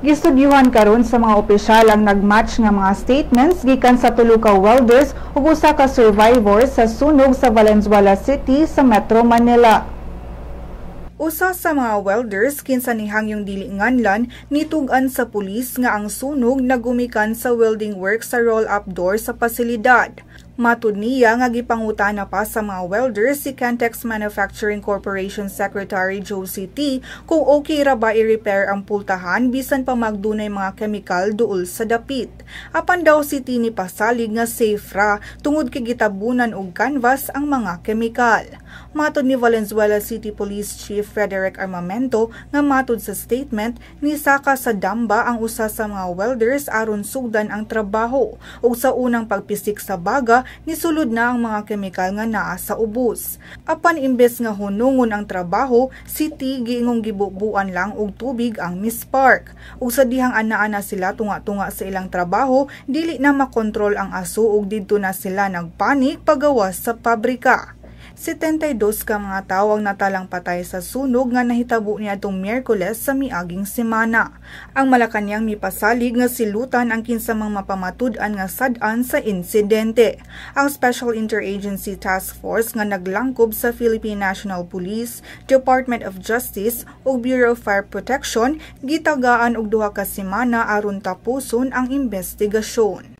Gistudyuhan karon sa mga opisyal ang nagmatch nga mga statements gikan sa tulo ka welders ug usa ka survivor sa sunog sa Valenzuela City sa Metro Manila. Usa sa mga welders, kinsa nihangyong dili nganlan, nitug-an sa pulis nga ang sunog nagumikan sa welding work sa roll-up door sa pasilidad. Matud niya nga gipangutana pa sa mga welders si Kentex Manufacturing Corporation Secretary Josie Ty kung okay ra ba i-repair ang pultahan bisan pa magdunay mga kemikal duol sa dapit. Apan daw si Ty nipasalig nga safe ra tungod kay gitabunan og canvas ang mga kemikal. Matod ni Valenzuela City Police Chief Frederick Armamento nga matod sa statement, nisaka sa damba ang usa sa mga welders aron sugdan ang trabaho ug sa unang pagpisik sa baga, nisulod na ang mga kemikal nga naa sa ubos. Apan imbes nga hunungon ang trabaho, si Ty giingong gibubuan lang og tubig ang mispark. Ug sa dihang anaa na sila tunga-tunga sa ilang trabaho, dili na makontrol ang aso ug didto na sila nagpanik pagawas sa pabrika. 72 ka mga tawo ang natalang patay sa sunog nga nahitabo niadtong Miyerkules sa miaging semana. Ang Malacañang mipasalig nga silutan ang kinsa mang mapamatud-an nga sad-an sa insidente. Ang Special Interagency Task Force nga naglangkob sa Philippine National Police, Department of Justice ug Bureau of Fire Protection gitagaan og 2 ka semana aron tapuson ang investigasyon.